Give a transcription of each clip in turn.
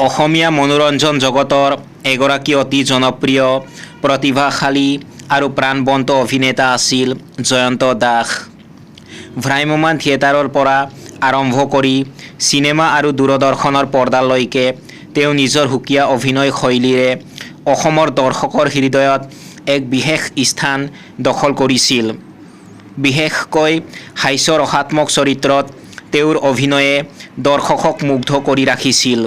অসমীয়া মনোৰঞ্জন জগতৰ এগৰাকী অতি জনপ্ৰিয়, প্ৰতিভাশালী আৰু প্ৰাণৱন্ত অভিনেতা আছিল জয়ন্ত দাস। ভ্ৰাম্যমাণ থিয়েটাৰৰ পৰা আৰম্ভ কৰি চিনেমা আৰু দূৰদৰ্শনৰ পৰ্দালৈকে তেওঁ নিজৰ সুকীয়া অভিনয় শৈলীৰে অসমৰ দৰ্শকৰ হৃদয়ত এক বিশেষ স্থান দখল কৰিছিল। বিশেষকৈ হাস্যৰসাত্মক চৰিত্ৰত তেওঁৰ অভিনয়ে দৰ্শকক মুগ্ধ কৰি ৰাখিছিল।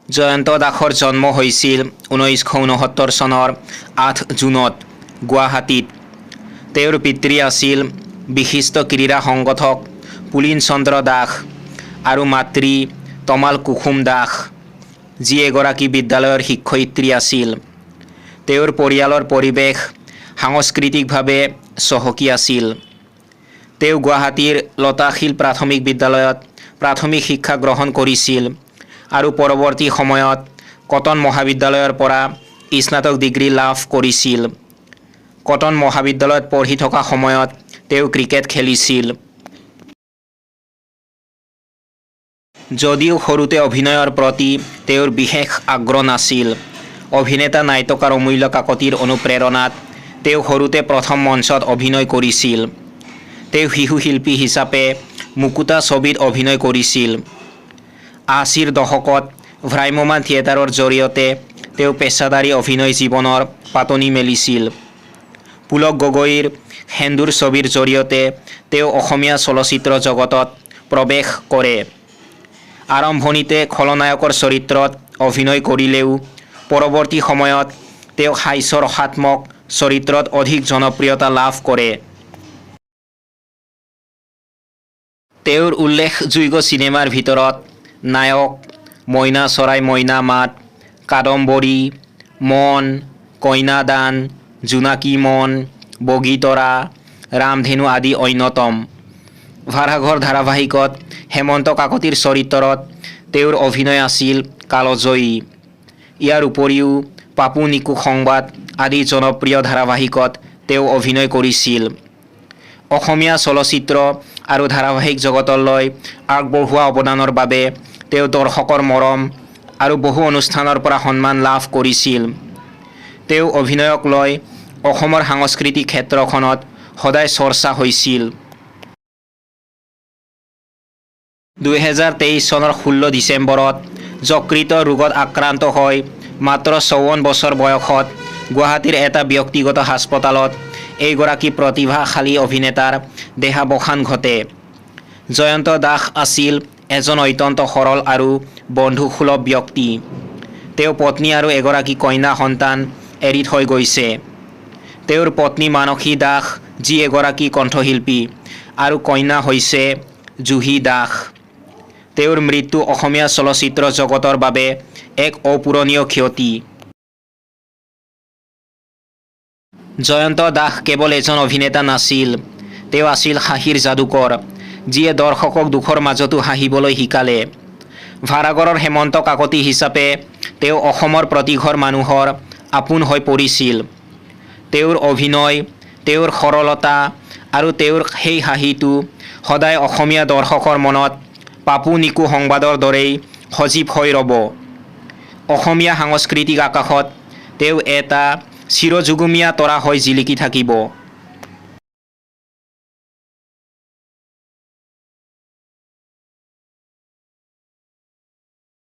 জয়ন্ত দাসৰ জন্ম হৈছিল 1969 চনৰ 8 জুনত গুৱাহাটীত। তেওঁৰ পিতৃ আছিল বিশিষ্ট ক্ৰীড়া সংগঠক পুলিন চন্দ্ৰ দাস আৰু মাতৃ তমাল কুসুম দাস, যি এগৰাকী বিদ্যালয়ৰ শিক্ষয়িত্ৰী আছিল। তেওঁৰ পৰিয়ালৰ পৰিৱেশ সাংস্কৃতিকভাৱে চহকী আছিল। তেওঁ গুৱাহাটীৰ লতাশিল প্ৰাথমিক বিদ্যালয়ত প্ৰাথমিক শিক্ষা গ্ৰহণ কৰিছিল আৰু পৰৱৰ্তী সময়ত কটন মহাবিদ্যালয়ৰ পৰা স্নাতক ডিগ্ৰী লাভ কৰিছিল। কটন মহাবিদ্যালয়ত পঢ়ি থকা সময়ত তেওঁ ক্ৰিকেট খেলিছিল। যদিও সৰুতে অভিনয়ৰ প্ৰতি তেওঁৰ বিশেষ আগ্ৰহ নাছিল, অভিনেতা নাট্যকাৰ অমূল্য কাকতিৰ অনুপ্ৰেৰণাত তেওঁ সৰুতে প্ৰথম মঞ্চত অভিনয় কৰিছিল। তেওঁ শিশু শিল্পী হিচাপে মুকুতা ছবিত অভিনয় কৰিছিল। 80ৰ দশকত ভ্ৰাম্যমাণ থিয়েটাৰৰ জৰিয়তে তেওঁ পেচাদাৰী অভিনয় জীৱনৰ পাতনি মেলিছিল। পুলক গগৈৰ সেন্দূৰ ছবিৰ জৰিয়তে তেওঁ অসমীয়া চলচ্চিত্ৰ জগতত প্ৰৱেশ কৰে। আৰম্ভণিতে খলনায়কৰ চৰিত্ৰত অভিনয় কৰিলেও পৰৱৰ্তী সময়ত তেওঁ হাস্যৰসাত্মক চৰিত্ৰত অধিক জনপ্ৰিয়তা লাভ কৰে। তেওঁৰ উল্লেখযোগ্য চিনেমাৰ ভিতৰত নায়ক, মইনা চৰাই মইনা মাত, কাদম্বৰী, মন, কন্যাদান, জোনাকী মন, বগীতৰা, ৰামধেনু আদি অন্যতম। ভাড়াঘৰ ধাৰাবাহিকত হেমন্ত কাকতিৰ চৰিত্ৰত তেওঁৰ অভিনয় আছিল কালজয়ী। ইয়াৰ উপৰিও পাপু নিকু সংবাদ আদি জনপ্ৰিয় ধাৰাবাহিকত তেওঁ অভিনয় কৰিছিল। অসমীয়া চলচ্চিত্ৰ আৰু ধাৰাবাহিক জগতলৈ আগবঢ়োৱা অৱদানৰ বাবে তেওঁ দৰ্শকৰ মৰম আৰু বহু অনুষ্ঠানৰ পৰা সন্মান লাভ কৰিছিল। তেওঁৰ অভিনয়ক লৈ অসমৰ সাংস্কৃতিক ক্ষেত্ৰখনত সদায় চৰ্চা হৈছিল। 2023 চনৰ 16 ডিচেম্বৰত যকৃতৰ ৰোগত আক্ৰান্ত হৈ মাত্ৰ 54 বছৰ বয়সত গুৱাহাটীৰ এটা ব্যক্তিগত হাস্পতালত এইগৰাকী প্ৰতিভাশালী অভিনেতাৰ দেহাৱসান ঘটে। জয়ন্ত দাস আছিল এজন অত্যন্ত সৰল আৰু বন্ধুসুলভ ব্যক্তি। তেওঁ পত্নী আৰু এগৰাকী কন্যা সন্তান এৰি থৈ গৈছে। তেওঁৰ পত্নী মানসী দাস, যি এগৰাকী কণ্ঠশিল্পী, আৰু কন্যা হৈছে জুহি দাস। তেওঁৰ মৃত্যু অসমীয়া চলচ্চিত্ৰ জগতৰ বাবে এক অপূৰণীয় ক্ষতি। জয়ন্ত দাস কেৱল এজন অভিনেতা নাছিল, তেওঁ আছিল হাঁহিৰ যাদুকৰ, যিয়ে দৰ্শকক দুখৰ মাজতো হাঁহিবলৈ শিকালে। ভাড়াঘৰৰ হেমন্ত কাকতি হিচাপে তেওঁ অসমৰ প্ৰতিঘৰ মানুহৰ আপোন হৈ পৰিছিল। তেওঁৰ অভিনয়, তেওঁৰ সৰলতা আৰু তেওঁৰ সেই হাঁহিটো সদায় অসমীয়া দৰ্শকৰ মনত পাপু নিকু সংবাদৰ দৰেই সজীৱ হৈ ৰ'ব। অসমীয়া সাংস্কৃতিক আকাশত তেওঁ এটা চিৰযুগমীয়া তৰা হৈ জিলিকি থাকিব।